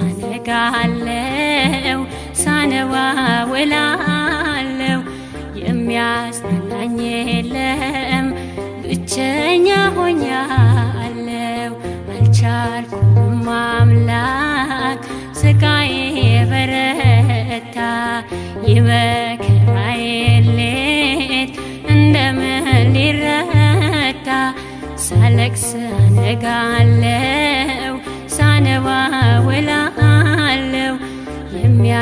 አነጋለው፣ ሳነባ ውላለው፣ የሚያጽናናኝ የለም፣ ብቸኛ ሆኛለው። አልቻልኩም አምላክ፣ ስቃዬ በረታ፣ የመከራዬ ሌት እንደምን ሊረታ? ሳለቅስ አነጋለው፣ ሳነባ ውላለው፣ የሚያ